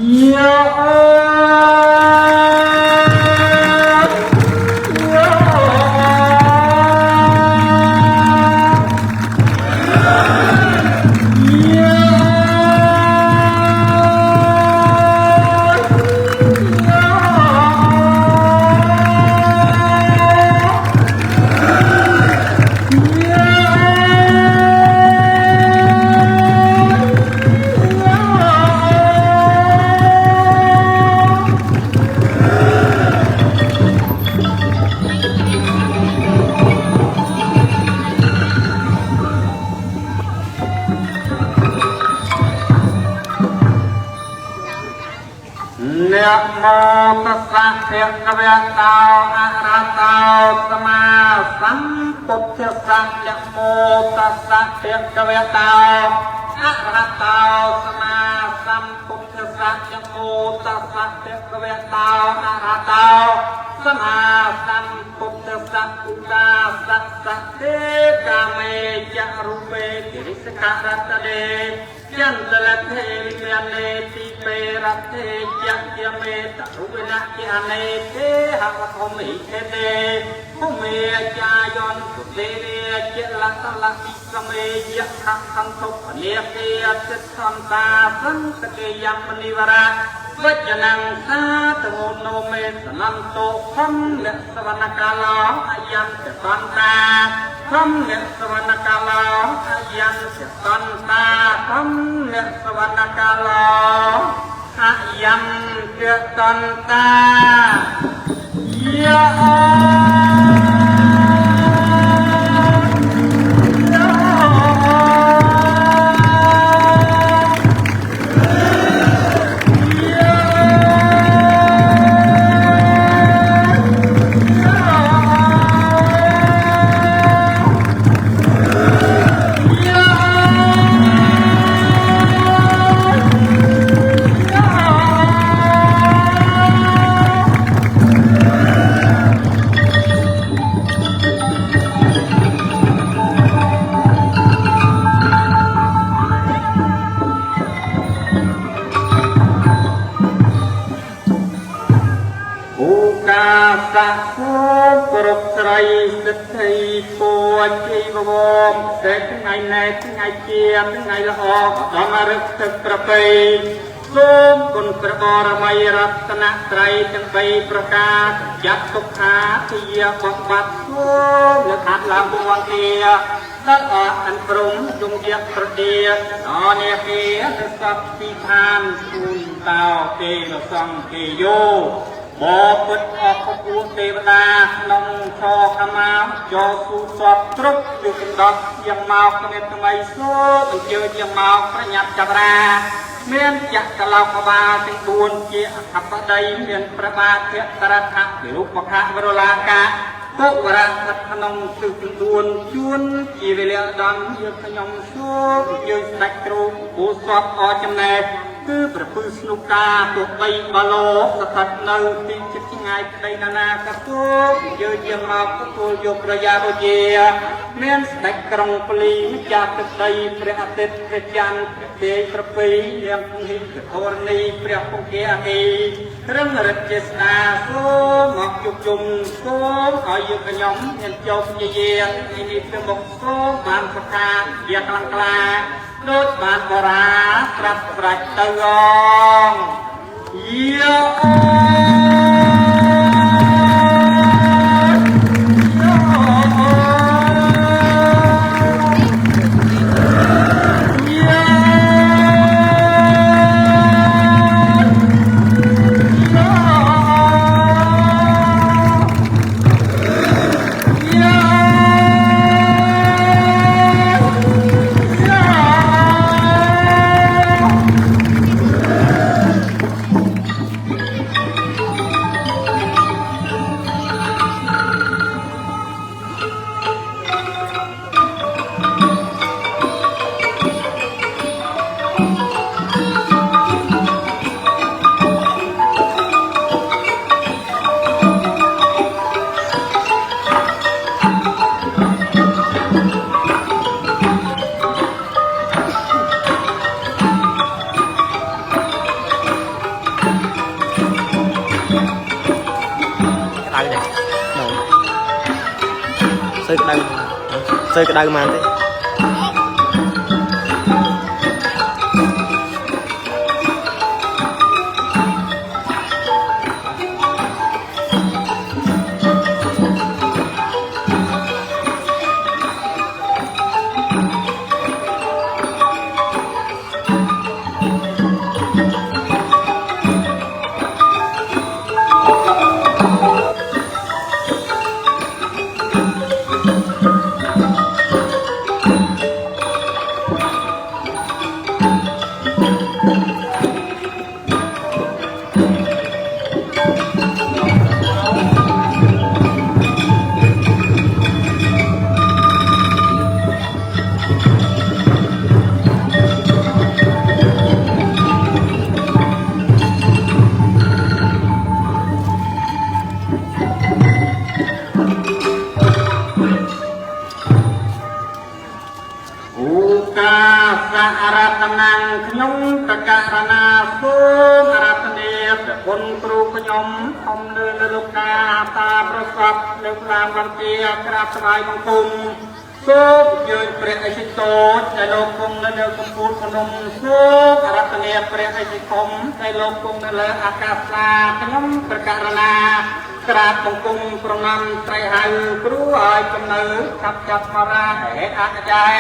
យ៉ាអូ នមោតស្សៈភគវតោអរហតោសម្មាសម្ពុទ្ធស្សៈនមោតស្សៈភគវតោអរហតោសម្មាសម្ពុទ្ធស្សៈនមោតស្សៈភគវតោអរហតោសម្មាសម្ពុទ្ធស្សៈឧដាសៈសៈទេកាមេចរូបេគិរិសករតេចន្ទលធេវិមេតិពេរតេចយមេតរុវនៈអនេទេហវធមិខេទេភូមេចាយនទុទេរិចលតលតិសមេយខខន្តុពនេគេអតិសន្តាសន្តគេយមនិវរៈវចនំសាទមោនោមេសនន្តោខំលសវនកាឡោអយំតន្តាខំលសវនកាឡោអយំតន្តាខំលសវនកាឡោអយំតន្តាយា សាសូមគ្រប់ស្រីសិទ្ធិពួជីវវមសេថ្ងៃណែថ្ងៃជាថ្ងៃល្អដល់មរឹកទឹកប្រពៃសូមគុណព្រះបរមីរតនត្រ័យទាំង3ប្រការចាត់ទុក្ខាទិយបំបត្តិសូមលើកហាត់ឡើងពវន្ទាដល់អអិនព្រំយងយៈប្រទាអនេគេទៅសពទីឋានសួនតោទេរសង្គេយោបពុតអស់ពូទេវតាក្នុងឆខមាចូលស៊ូសពគ្រប់គឺកណ្ដោះយ៉ាងមកគ្មានថ្មីសូមអញ្ជើញយ៉ាងមកប្រញាប់ចាប់រាមានចក្រឡោកបាលទាំង4ជាអធិបតីមានព្រះបាទភតរដ្ឋវិរូបខវរលាកាពុវរៈស្ថិតក្នុងទិសទាំង4ជួនជាវេលាដំយើងខ្ញុំសូមអញ្ជើញស្ដេចគ្រូពូសពអចំណែកគឺប្រពឹស្នុកាទោះបីបាឡោស្ថិតនៅទីជិតឆ្ងាយក្តីណានាក៏សូមអញ្ជើញយើងមកទទួលយកប្រយាបូជាមានស្ដេចក្រុងពលីម្ចាស់ទឹកដីព្រះអាទិត្យព្រះច័ន្ទព្រះទេប្រពៃនាងពហិធរណីព្រះពង្គាអគីរឹងរិទ្ធចេស្តាសូមមកជួបជុំសូមឲ្យយើងខ្ញុំមានជោគជយានេះទៅមុខសូមបានសុខាជាខ្លាំងក្លាដូចបានបរាត្រាប់ស្រេចទៅអងយាអូ សូវក្តៅហ្មងទេ ឧកាសអរតនំខ្ញុំតករណាសូមអរតនាព្រះគុណគ្រូខ្ញុំធំលើលើលោកតាតាប្រសពលើកឡើងវន្តាក្រាបថ្វាយបង្គំសូមយើងព្រះអិសិតោដែលលោកគង់នៅលើកំពូលភ្នំសូមអរតនាព្រះអិសិធំដែលលោកគង់នៅលើអាកាសាខ្ញុំប្រករណាក្រាបបង្គំប្រណាំត្រៃហៅគ្រូឲ្យកំនៅកាប់ចាប់មរាហេអកចាយ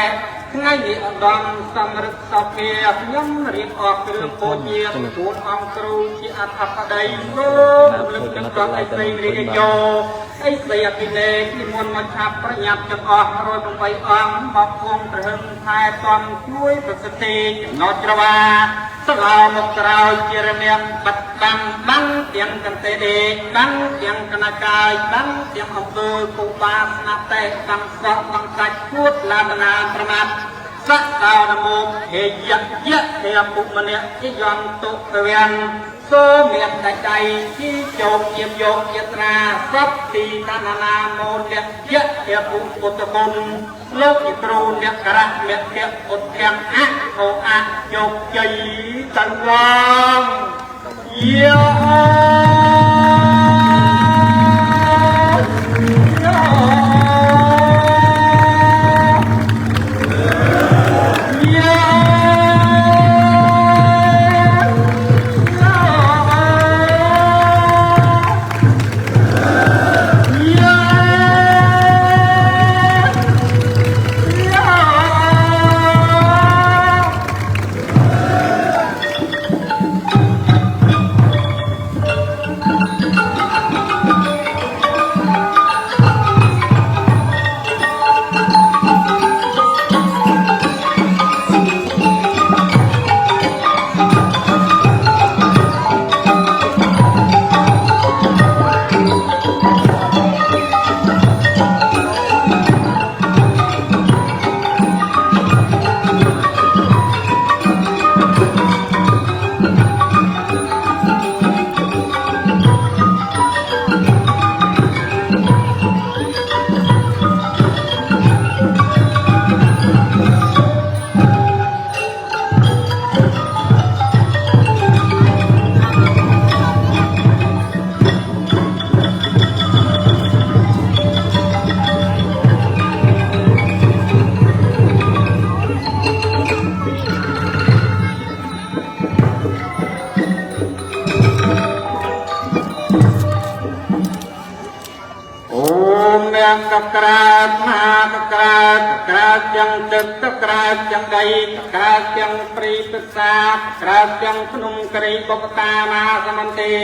ថ្ងៃនេះឧត្តមសំរិទ្ធសោភាខ្ញុំរៀបអស់គ្រឿងពោជាទូលអង្គគ្រូជាអធិបតីសូមរំលឹកនឹងព្រះអិស្រីរាជយោអិស្រីអភិលេខនិមន្តមកឆាប់ប្រញាប់ទាំងអស់108អង្គមកគង់ប្រហឹងថែទាំជួយប្រសិទ្ធិចំណោតច្រវាសឡោមកក្រោយជារនាមបាត់បាំងបាំងទាំងកន្ទេដេកបាំងទាំងកណកាយបាំងទាំងអំពើគូបាស្នាប់តេបាំងសក់បាំងសាច់គួតឡានណាប្រមាទសៈតោនមោហេយៈយៈទេពុមនៈជាយន្តុពវំសូមានតចៃជីជោគជាយកជាត្រាសពទីតននាមោលៈយៈទេពុពុទ្ធគុណលោកជាគ្រូអ្នកករៈមគ្គឧទ្ធាំអោអជោគជ័យតវងយោ កក្រើកមកក្រើកក្រើកទាំងទឹកកក្រើកទាំងដីកក្រើកទាំងព្រីពិសាក្រើកទាំងភ្នំក្រីបុកតាមាសមន្ទា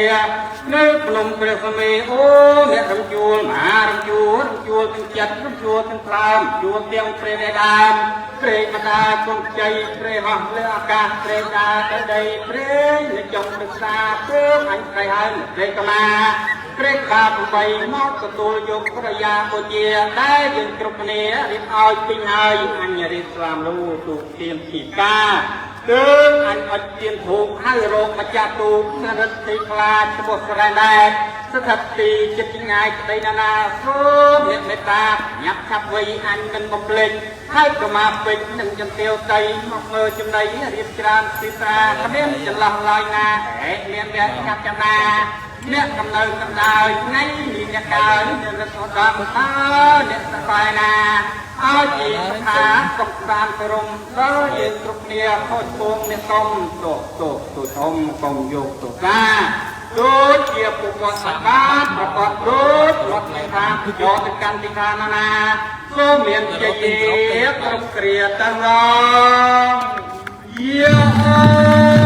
នៅភ្នំព្រះសមេអូអ្នករំជួលមហារំជួលរំជួលទាំងចិត្តរំជួលទាំងក្លើមជួលទាំងព្រះដែលដើមព្រះបតាគង់ជ័យព្រះហោះលើអាកាសព្រះដាទៅដីព្រះនៅចុងពិសាព្រមអញប្រៃហើយព្រះកមាព្រះបា8មកទទួលយកក្រយាបូជាដែលយើងគ្រប់គ្នារៀបឲ្យពេញហើយអញរៀបស្លាមលូទូទៀនធីកាគឺអញអត់ទៀនធូបហើយរោគម្ចាស់ទូបនរិទ្ធទីខ្លាឈ្មោះស្រែដែរស្ថិតទីចិត្តឆ្ងាយក្តីណានាសូមអ្នកមេត្តាញាប់ឆាប់វ័យអញមិនបំភ្លេចហើយក៏មកពេញនឹងចន្ទាវតីមកមើលចំណៃរៀបច្រើនទីត្រាគ្មានចន្លោះឡើយណាហេមានអ្នកឆាប់ចាំណាអ្នកកំណៅកំដៅថ្ងៃនេះអ្នកកើអ្នករត់ឧត្តមតើអ្នកសបាយណា ឲ្យជាថាសុខសាន្តរំដល់យើងគ្រប់គ្នាខុសឆ្គងអ្នកកុំទោទោទោធំកុំយកទោកាដូចជាពួកគាត់បានប្រកបដូចវត្តនេះថាយកទៅកាន់ទីឋានណាសូមមានជ័យគ្រប់គ្រាទាំងអស់យា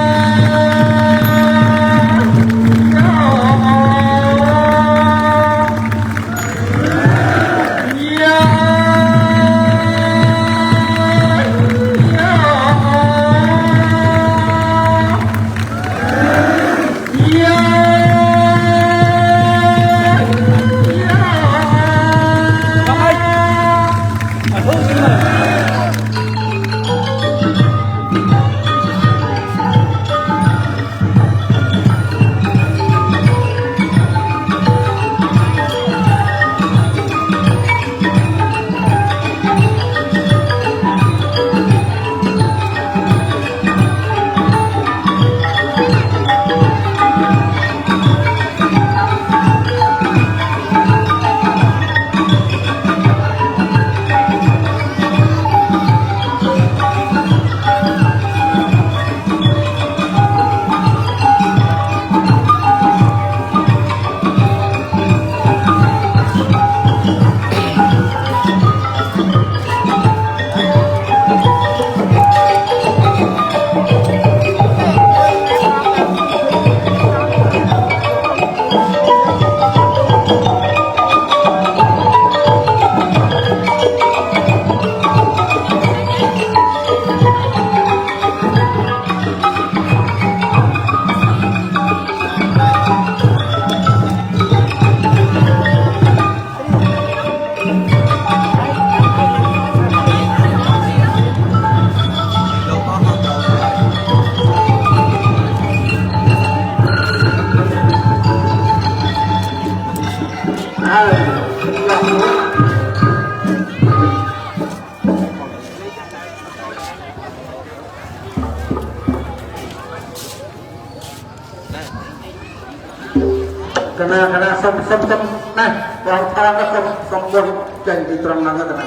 កណាកណាសុំសុំសុំណាបងថងសុំសុំបុនចេញពីត្រង់ហ្នឹងកណា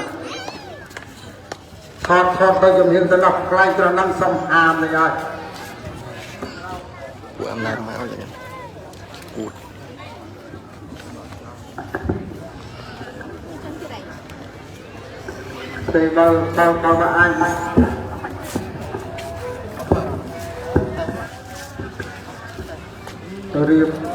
ថតថតទៅជំហានទៅនោះខ្លាញ់ត្រង់ហ្នឹងសុំហាមនេះហើយ ពួកអំណាចមកយ៉ាងគួត ទេបើបើបើអញទៅរៀប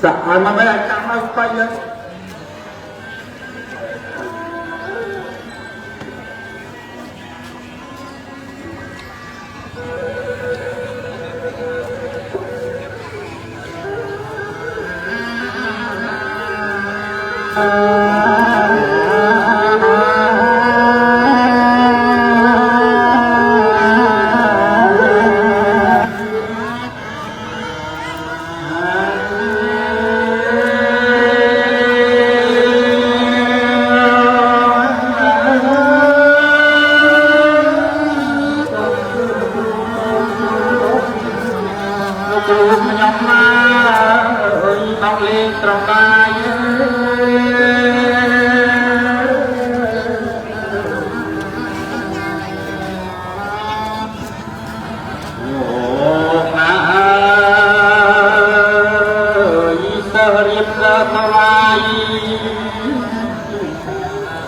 សាក់ឲ្យមកមិនឲ្យចាំឲ្យបាច់យើង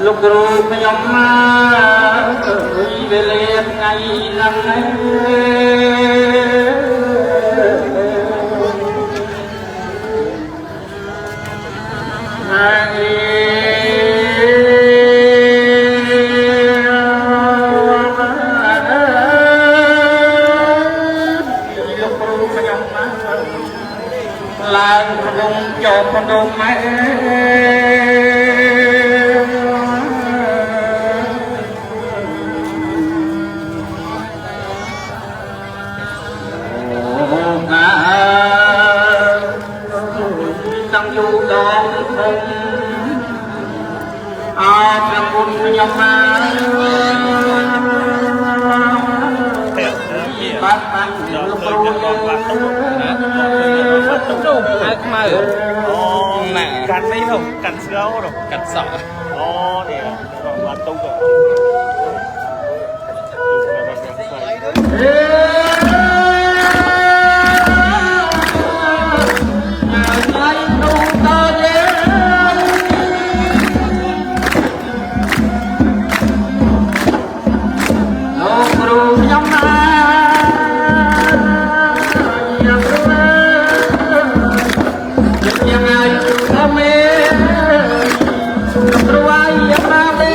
លោកគ្រូខ្ញុំមកវេលាថ្ងៃហ្នឹងឯង អោព្រះគុណខ្ញុំមកបាទបានលោកគ្រូ នោះអាវខ្មៅ អូ ណា កាន់នេះនោះកាន់ស្ងោនោះ កាត់សក់ អូនេះបាត់ទុក អេថ្ងៃនោះតើយើងលោកគ្រូខ្ញុំណាខ្ញុំគ្រូខ្ញុំឲ្យអមេលោកគ្រូឲ្យយ៉ាងណាទេ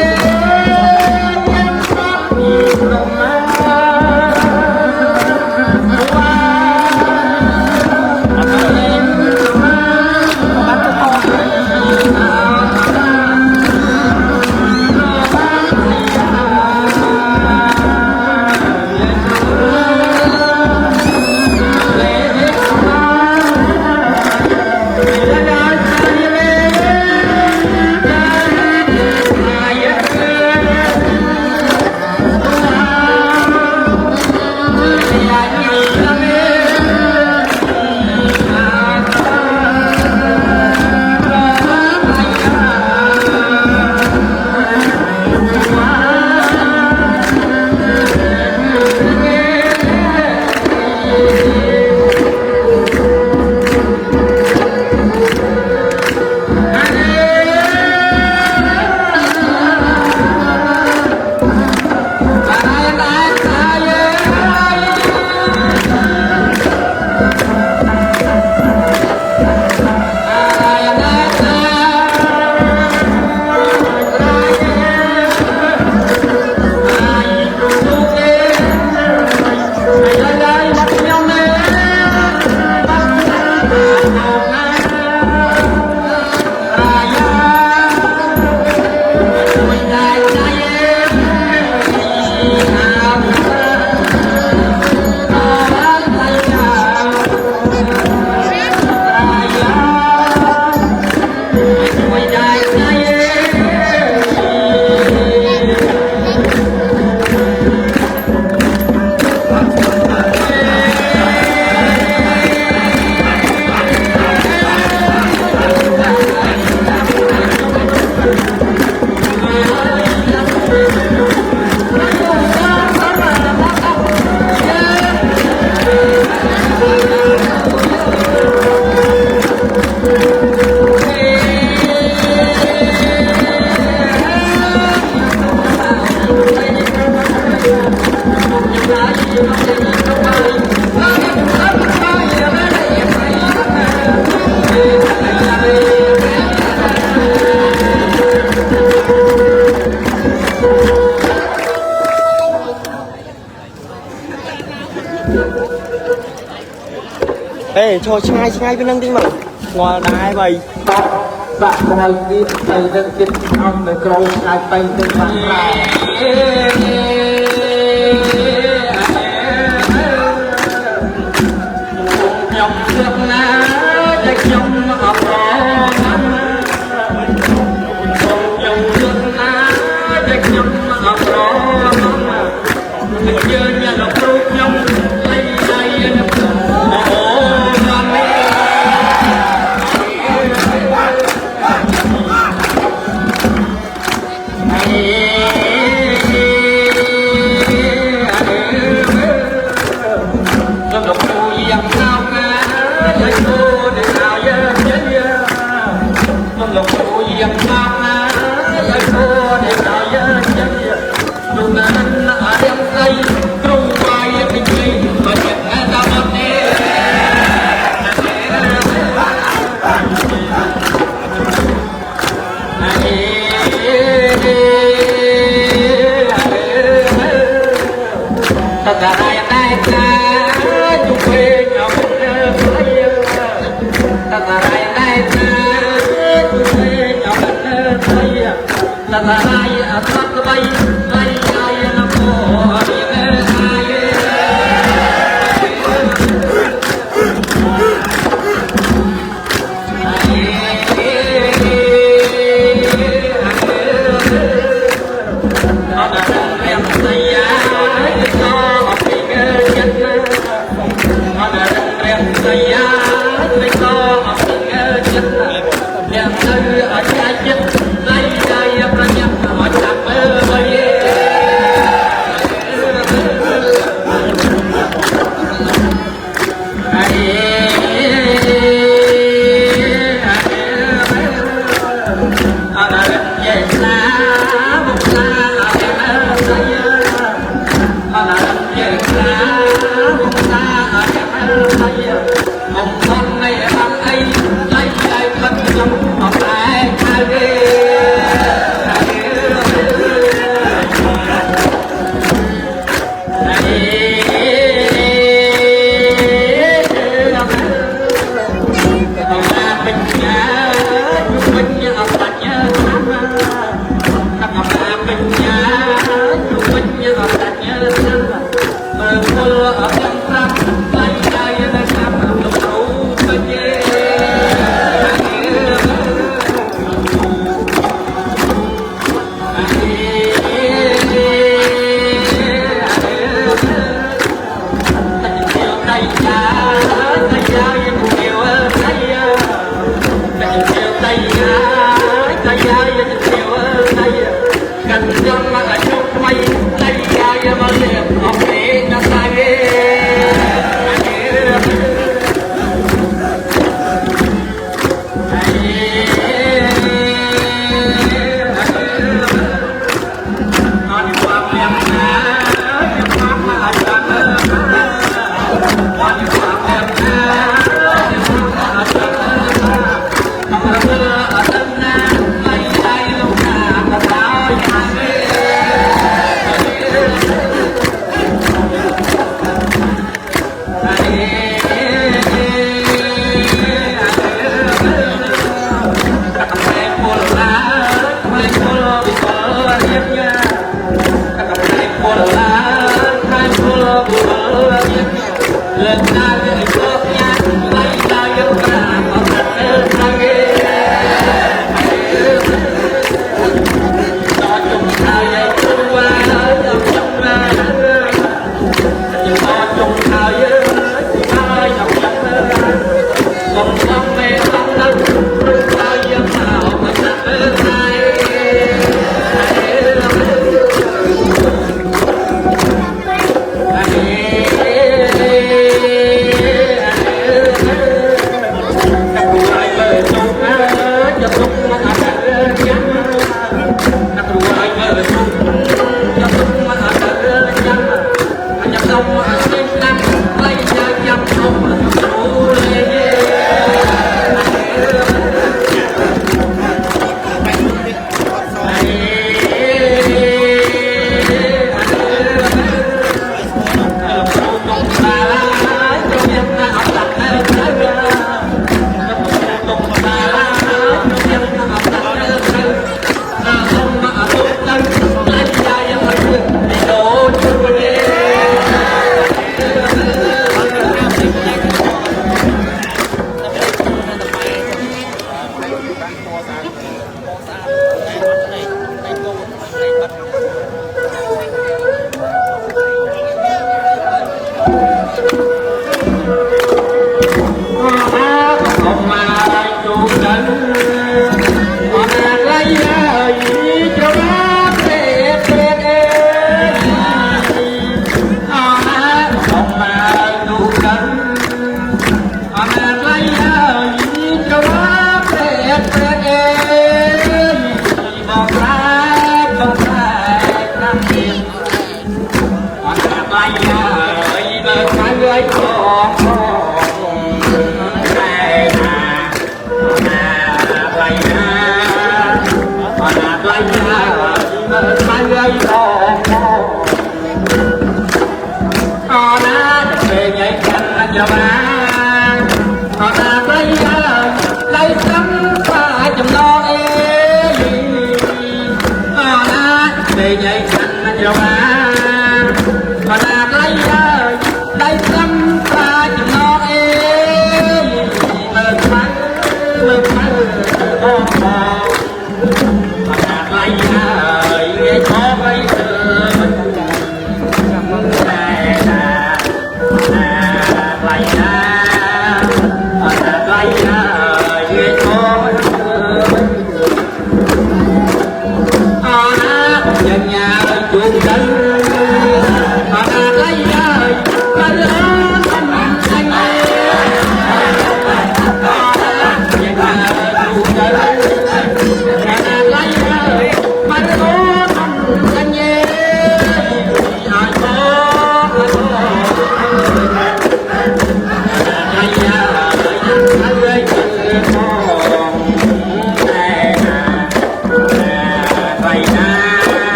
ខ្ញុំស្ដាប់ពីក្រុមណាគ្រូ អេចូលឆ្ងាយឆ្ងាយពីនឹងតិចមកស្គាល់ដែរបី តបបាក់ក្រោយទៀតទៅនឹងទៀតអត់នៅក្រោយឆ្ងាយទៅទៅបានប្រែខ្ញុំជឿណាតែខ្ញុំអត់ប្រណាខ្ញុំជឿណាតែខ្ញុំអត់ប្រណាយើងញ៉ាំលោកគ្រូខ្ញុំលៃលៃអូណាមេ លោកគ្រូយ៉ាងណោណាយាយគ្រូនេះអើយយាយលោកគ្រូយ៉ាងណោណាយាយគ្រូនេះអើយយាយលោកណាអរៀងស្អីគ្រូបាយពីជ័យបើចិត្តតាមអត់ទេតតារាយតែតាជុំពេញអត់តតារាយតែតាជុំពេញអត់តតារាយអត់ក្បីដៃដៃនមោអរិយអាយ Hãy subscribe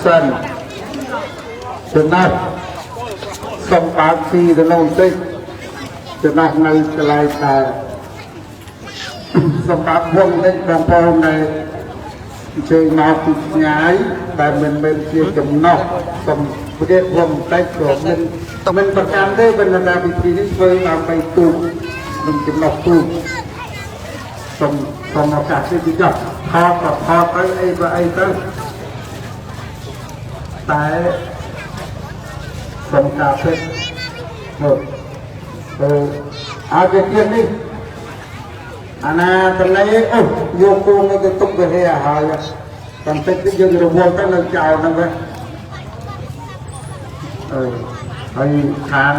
សិនចំណេះសូមបើកទីទៅនោះបន្តិចចំណេះនៅកន្លែងដែលសម្រាប់វងនេះបងប្អូនដែលអញ្ជើញមកពីឆ្ងាយដែលមិនមែនជាចំណោះសូមរៀបវងបន្តិចក៏មិនមិនប្រកាន់ទេបណ្ដាពិធីនេះធ្វើដើម្បីទូកនិងចំណោះទូកសូមសូមឱកាសនេះទីចុះថតក៏ថតទៅអីក៏អីទៅតែសូមការពិតមើលអឺអាចទៀតនេះអាណាកណេអូយកគោងទៅទុកទៅហេហើយតាមតិចយើងរវល់ទៅនៅចោលហ្នឹងវិញអឺហើយខាង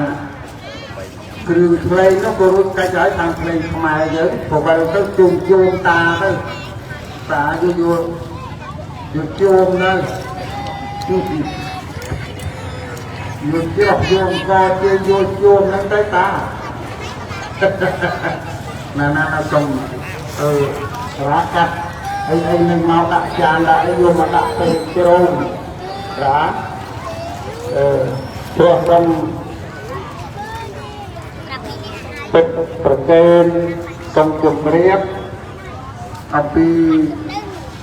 គ្រឿងភ្លេងនោះក៏រួចកាច់ហើយខាងភ្លេងខ្មែរយើងប្រវល់ទៅជុំជុំតាទៅតាយកយកយកជុំទៅយកជុំយកកជាយកជុំហ្នឹងទៅតាណាណាសូមអឺរាកាត់អីអីនឹងមកដាក់ចានដាក់អីយកមកដាក់ទៅជ្រោមរាអឺព្រោះខ្ញុំពិតប្រកេនសូមជម្រាបអំពី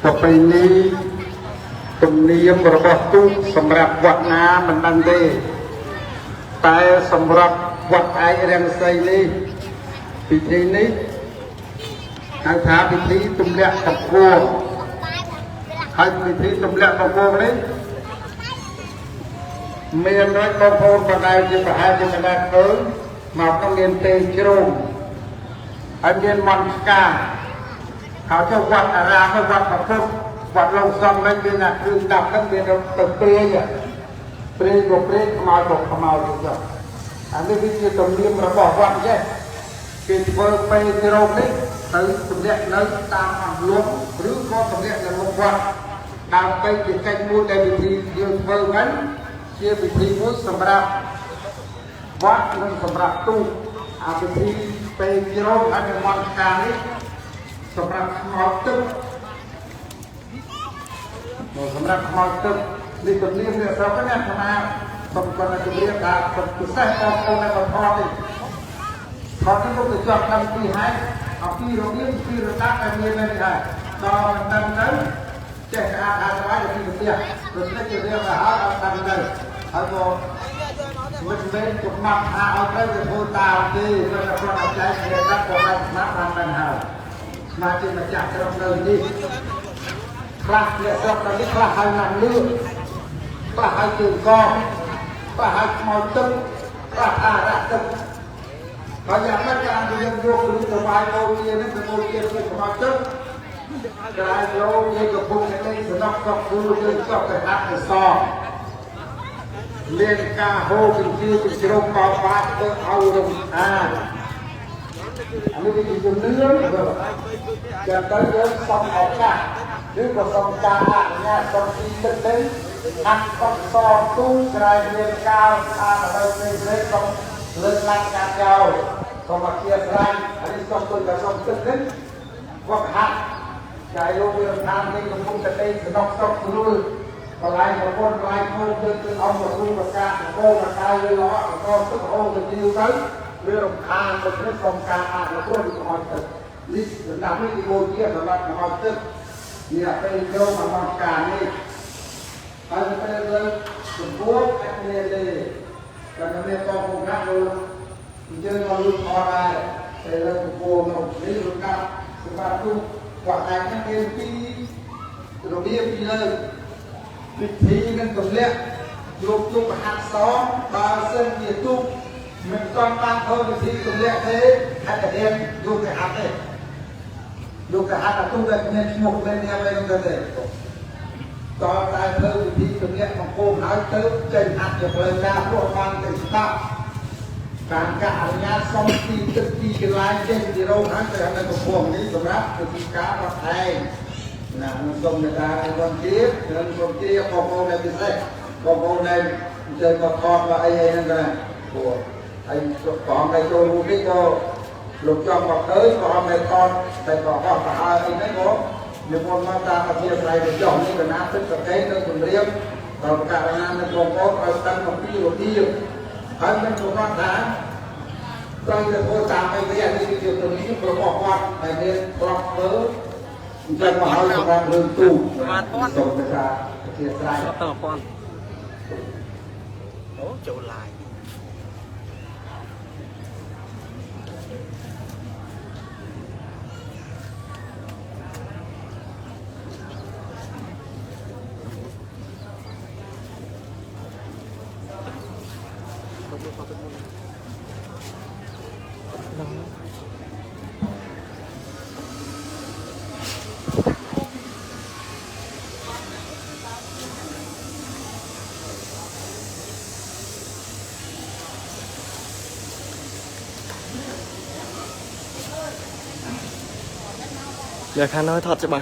ប្រពៃណីទំនៀមរបស់ទូកសម្រាប់វត្តណាមិនដឹងទេតែសម្រាប់វត្តឯករង្សីនេះពិធីនេះហៅថាពិធីទម្លាក់កំពងហើយពិធីទម្លាក់កំពងនេះមានរយបងប្អូនបដៅជាប្រហែលជាមិនដែលឃើញមកក្នុងមានទេជ្រុងហើយមានមន្តស្កាហើយទៅវត្តអារាមវត្តប្រពុតវត្តលោកសំវិញមានអាគ្រឿងដាប់ហ្នឹងមានទៅព្រាយព្រាយក៏ព្រាយខ្មោចក៏ខ្មោចទៅចុះអានេះវាជាទំនៀមរបស់វត្តចេះគេធ្វើពេលជ្រុងនេះទៅទម្លាក់នៅតាមអង្លួងឬក៏ទម្លាក់នៅមុខវត្តដើម្បីជាកិច្ចមួយដែលពិធីយើងធ្វើហ្នឹងជាពិធីមួយសម្រាប់វត្តនិងសម្រាប់ទូកអាពិធីពេលជ្រុងអនុមន្តការនេះសម្រាប់ខ្មោចទឹកមកសម្រាប់ខ្មោចទឹកនេះទំនៀមនេះស្រុកនេះអាត្មាសូមគាត់ជម្រាបថាពិសេសបងប្អូននៅបន្ថតនេះថតនេះលោកទៅជាប់ដឹងពីហេតុអំពីរបៀបពីរដាប់ដែលមាននៅនេះហើយដល់មិនដឹងទៅចេះអាអាស្វាយទៅពីផ្ទះដូច្នេះជារឿងទៅហើយអត់ដឹងទៅហើយក៏មិនមែនកំណត់ថាឲ្យត្រូវទៅធ្វើតាមទេគាត់តែគាត់អាចចែកគ្នាដាក់ក៏បានស្មាប់បានដឹងហើយស្មាជាម្ចាស់ក្រុមនៅនេះខ្លះអ្នកស្រុកនៅនេះខ្លះហើយណាំលឿងខ្លះហើយជើងកខ្លះហើយខ្មោចទឹកខ្លះអារៈទឹកហើយយ៉ាងម៉េចក៏អាចយើងយកគ្រឿងទៅវាយបូជានេះទៅបូជាគឺខ្មោចទឹកក្រែលោកយើងកំពុងតែលេងសំណុកកគូយើងចុះទៅហាត់ទៅសមានការហូរជំទាវជ្រុំបោបាតទៅឲ្យរំខានអានេះវាជាជំនឿចាំទៅយើងសុំឱកាសឬក៏សុំការអនុញ្ញាតសុំទីទឹកនេះហាត់កសទូក្រែមានការស្អាតអ្វីផ្សេងៗសុំលើកឡើងការចោលសូមអធិស្ឋានអានេះសុំទុនក៏សុំទឹកនេះវត្តហាត់ចៃលោកវារំខាននេះកំពុងតែទេសំណុកសុកស្រួលកន្លែងប្រពន្ធកន្លែងធ្វើទៅគឺអង្គប្រស៊ូប្រកាសកោប្រកាយវាល្អកោទឹកអូទៅទីទៅវារំខានដូច្នេះសូមការអនុគ្រោះពីខ្មោចទឹកនេះសម្រាប់នេះទីបូជាសម្រាប់ខ្មោចទឹកនេះពេលចូលមកមកការនេះហើយពេលលើសម្ពោធអត់មានទេតែមានបងប្អូនណាស់លោកយើងមកលូតអត់ដែរពេលលើសម្ពោធនោះនេះរកាប់សម្រាប់ទូគាត់ឯងហ្នឹងមានពីរបៀបពីលើពិធីនឹងទម្លាក់យកទូកហាត់សមបើសិនជាទូកមិនទាន់បានធ្វើពិធីទម្លាក់ទេហេតុតែរៀនយកទៅហាត់ទេយកទៅហាត់អាទូកដែលមានឈ្មោះមាននាមអីនោះទៅទេតតែធ្វើពិធីទម្លាក់បង្គោលហើយទៅចេញហាត់ជាផ្លូវការព្រោះបានទៅស្ដាប់តាមការអនុញ្ញាតសុំទីទឹកទីកន្លែងចេញពីរោងហើយទៅនៅកំពង់នេះសម្រាប់ពិធីការរដ្ឋឯងណានឹងសូមមេត្តានិមន្តទៀតនិងសូមជ្រាបបងប្អូនដែលពិសេសបងប្អូនដែលអញ្ជើញមកថតមកអីអីហ្នឹងក៏ដែរព្រោះហើយបងដែលចូលរួមនេះក៏លោកចង់មកឃើញក៏អត់ដែលថតតែក៏អស់ប្រហើអីហ្នឹងក៏និមន្តមកតាមអធិស្ឋានទៅចុះនេះកណាទឹកប្រកេងនៅគម្រាម ដល់ករណានៅបងប្អូនឲ្យដឹងអំពីរបៀបហើយមិនប្រកាសថាត្រូវតែធ្វើតាមអីទេអានេះគឺជាទំនៀមរបស់គាត់ដែលមានប្រាប់ធ្វើអញ្ចឹងមកឲ្យសម្រាប់រឿងទូសូមទៅថាអធិស្ឋាន ទៅ1000 អូចូលឡាយ giờ khá nói thật cho bà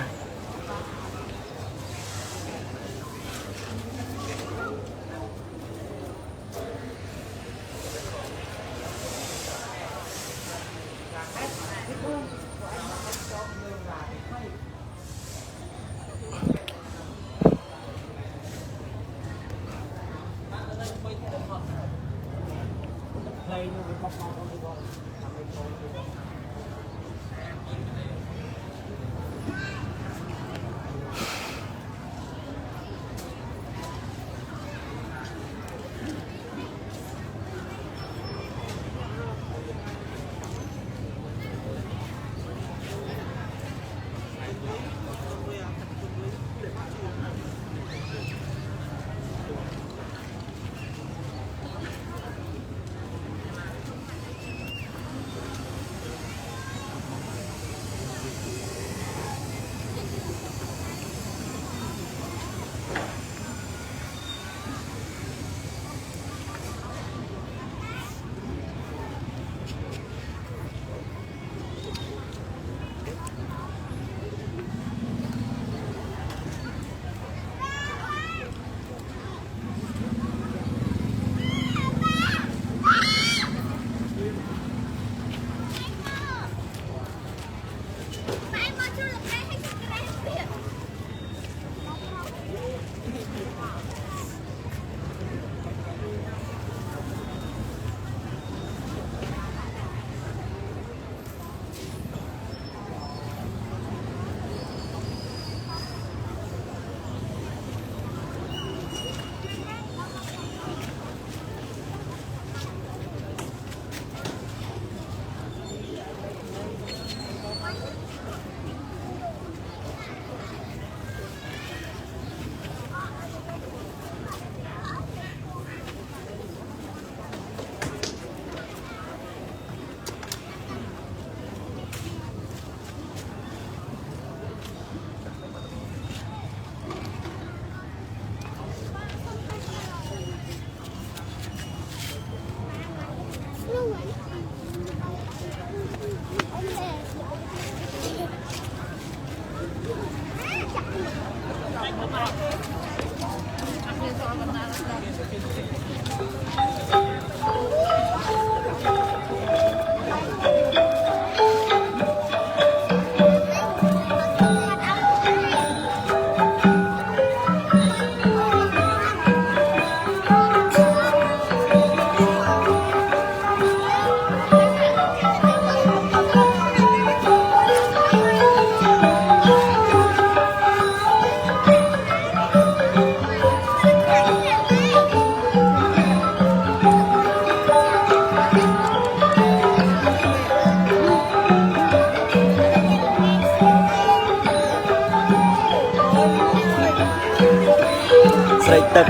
ស្រេកទឹក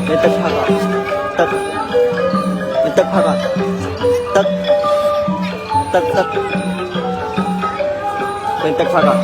មានទឹកផឹកអត់ទឹកមានទឹកផឹកអត់ទឹកទឹកទឹកមានទឹកផឹកអត់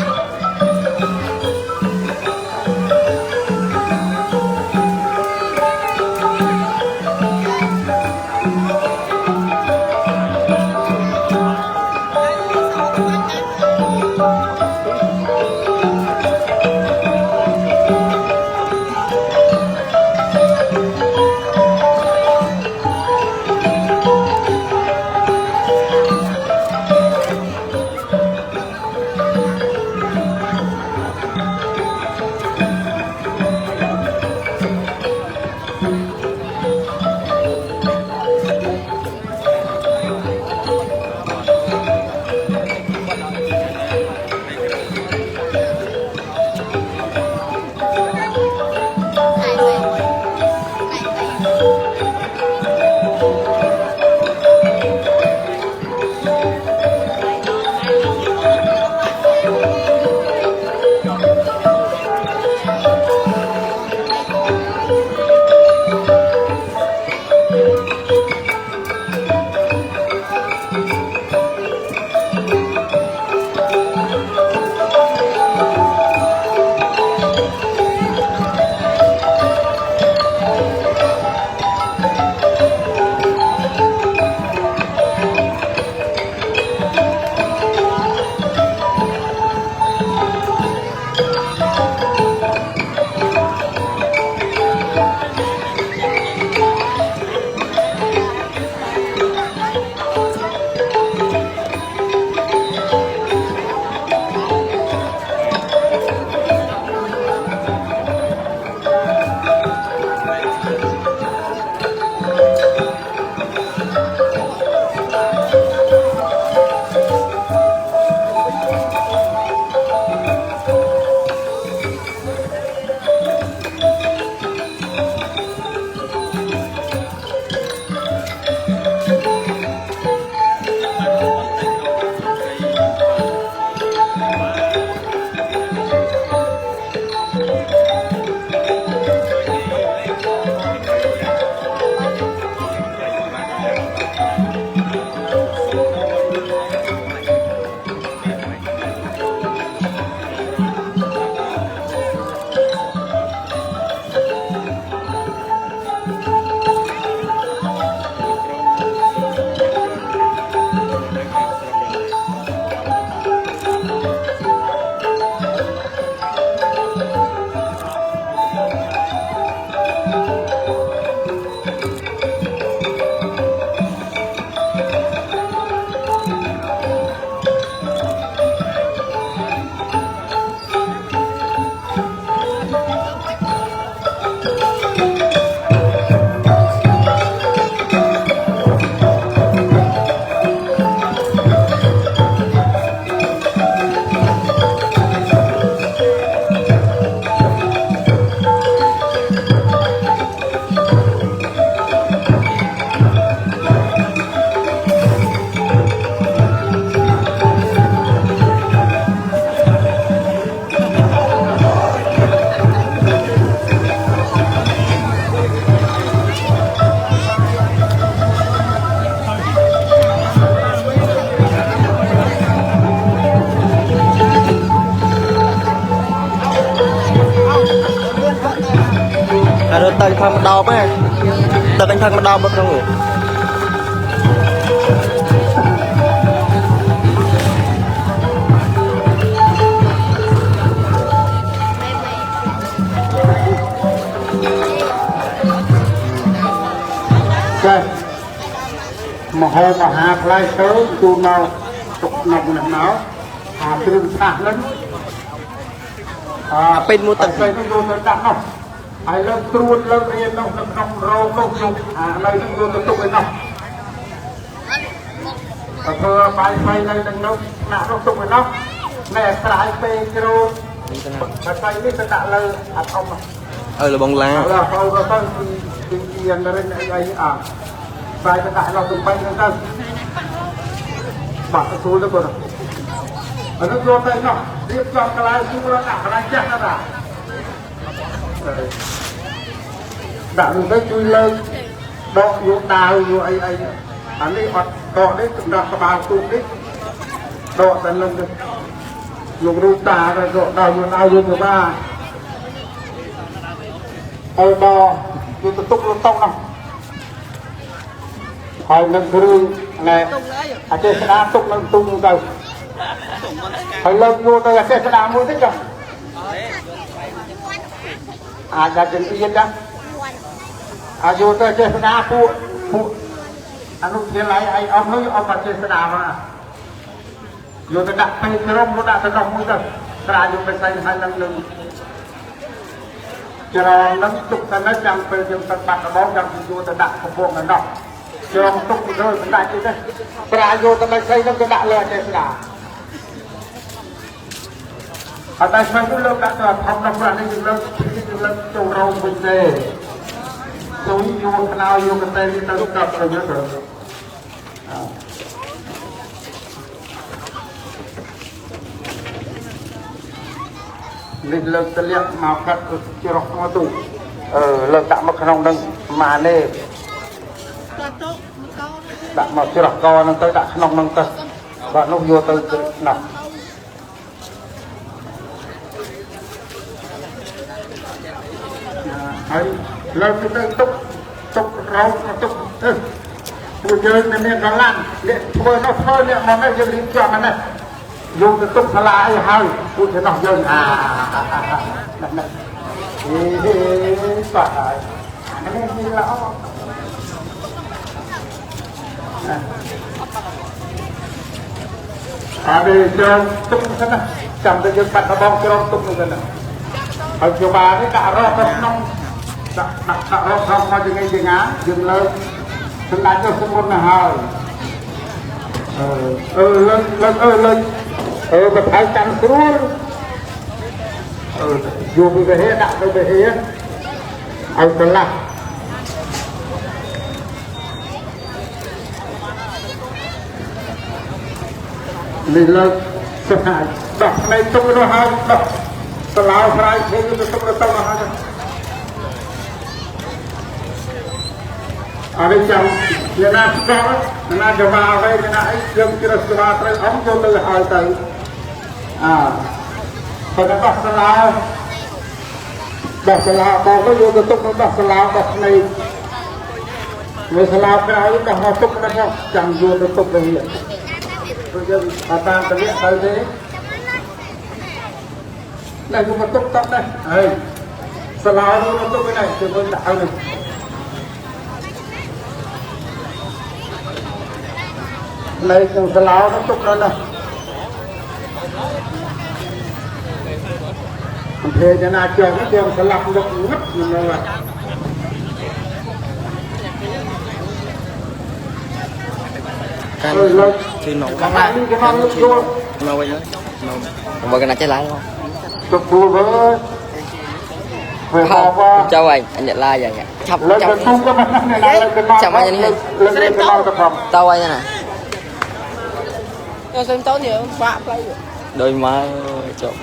អញផឹកម្ដងហ្នឹងទឹកអញផឹកម្ដងមកក្នុងនោះ ចេះមហោមហាផ្លែទៅជូនមកទុកក្នុងនេះមកអាគ្រឿងសាសហ្នឹងអា ពេញមួយទឹក ទៅទៅយកទៅដាក់នោះហើយលើកត្រួតលើករៀននោះនៅក្នុងរោងនោះយកអានៅនឹងយកទៅទុកឯនោះទៅធ្វើបាយបាយនៅនឹងនោះដាក់នោះទុកឯនោះណែស្រ័យពេលជ្រូកបើស្អីនេះទៅដាក់លើអាធំនោះ អើលបងឡា ឥឡូវទៅទៅគឺជាអរិញអីអីអាបាយទៅដាក់នោះទំបែកហ្នឹងទៅបាក់ស្រួលទៅគាត់អានោះយកទៅនោះរៀបចំកន្លែងស្រួលដាក់កន្លែងចាស់ណាស់ដាក់នោះទៅជួយលើកដកយកដាវយកអីអីអានេះអត់ដកនេះសម្រាប់ក្បាលទូកនេះដកតែនឹងទៅលោករូបតាទៅដកដាវយកដាវយកទៅបាឲ្យដកយកទៅទុកលតុងនោះហើយនឹងគ្រឿងណែអាចេស្ដាទុកនឹងទូទៅហើយលើកយកទៅអាចេស្ដាមួយតិចចុះអាចដាក់ចង្អៀតដែរអាចយកទៅចេស្ដាពួកពួកអនុវិទ្យាល័យអីអស់នោះអស់អាចេស្ដាមកយកទៅដាក់ពេលក្រុមយកដាក់ទៅនោះមួយទៅស្រាយកទៅស្អីហើយនឹងនឹងច្រងនឹងទុកតែនៅចាំពេលយើងទៅបាត់ដបងចាំយកទៅដាក់កំពង់នៅនោះច្រងទុកទៅមិនដាច់ទេស្រាយកទៅដាក់ស្អីនឹងទៅដាក់លើចេស្ដាអត់តែស្មាននោះលើកដាក់ទៅធំដល់ប្រាក់នេះយើងលើកយើងលើកចូលរោងវិញទេជួយយកខ្នើយយកកន្ទេលនេះទៅកប់ទៅយកទៅនេះលើកទៅលាក់មកកាត់ច្រោះមកទូអឺលើកដាក់មកក្នុងនឹងម៉ានេះដាក់មកច្រោះកនឹងទៅដាក់ក្នុងនឹងទៅបាទនោះយកទៅនោះហើយលើកទៅទុកទុករោទុកទៅពួកយើងមានកម្លាំងអ្នកធ្វើនោះធ្វើអ្នកមកនេះយើងរៀបចំហ្នឹងយកទៅទុកសាលាអីហើយពួកទៅនោះយើងអានេះអេបាទហើយអានេះមានល្អអានេះច្រងទុកសិនណាចាំតែយើងបាត់ដបងច្រងទុកនោះសិនណាហើយយោបានេះដាក់រកទៅក្នុងដាក់ដាក់ដាក់រកក្នុងមកជាងជាងយើងលើកសម្ដេចទៅមុនណាហើយអឺលើកលើកអឺលើកអឺបើថៃកាន់ស្រួលអឺយកពីវិហារដាក់ទៅវិហារឲ្យកន្លះនេះលើកស្អាតដោះផ្នែកទុកនោះហើយដោះស្លោស្រ័យឈើទៅទុកទៅនោះហើយអរិយចាំអ្នកណាស្គាល់អ្នកណាចវាអ្វីអ្នកណាអីយើងជ្រើសស្វាត្រូវអង្គចូលទៅហើយទៅអើបើតែដោះស្លោដោះស្លោបោកទៅយកទៅទុកនៅដោះស្លោដោះភ្នែកវាស្លោក្រោយដោះមកទុកដល់ចាំយកទៅទុកទៅនេះព្រោះយើងតាមតលៈទៅទេនេះយកមកទុកតដែរហើយស្លោយកមកទុកនេះជួយដាក់ឲ្យនេះនៅក្នុងស្លោនោះទុកដល់នោះអំភេចណាជាប់ជាងស្លាប់លុកងឹតនៅ កាន់ជួយនង កាន់ មកវិញ មកកណាចេះឡាយមក ទុកព្រោះវើពេលបប châu anh anh nhận like vậy chọc លើក chọc ទៅទុំក៏មិនណាលើកទៅ ចាំអញនេះ លើកទៅដល់ទៅផង tao anh nè ខ្ញុំសុំតូននេះបាក់ផ្លៃ đôi má chọc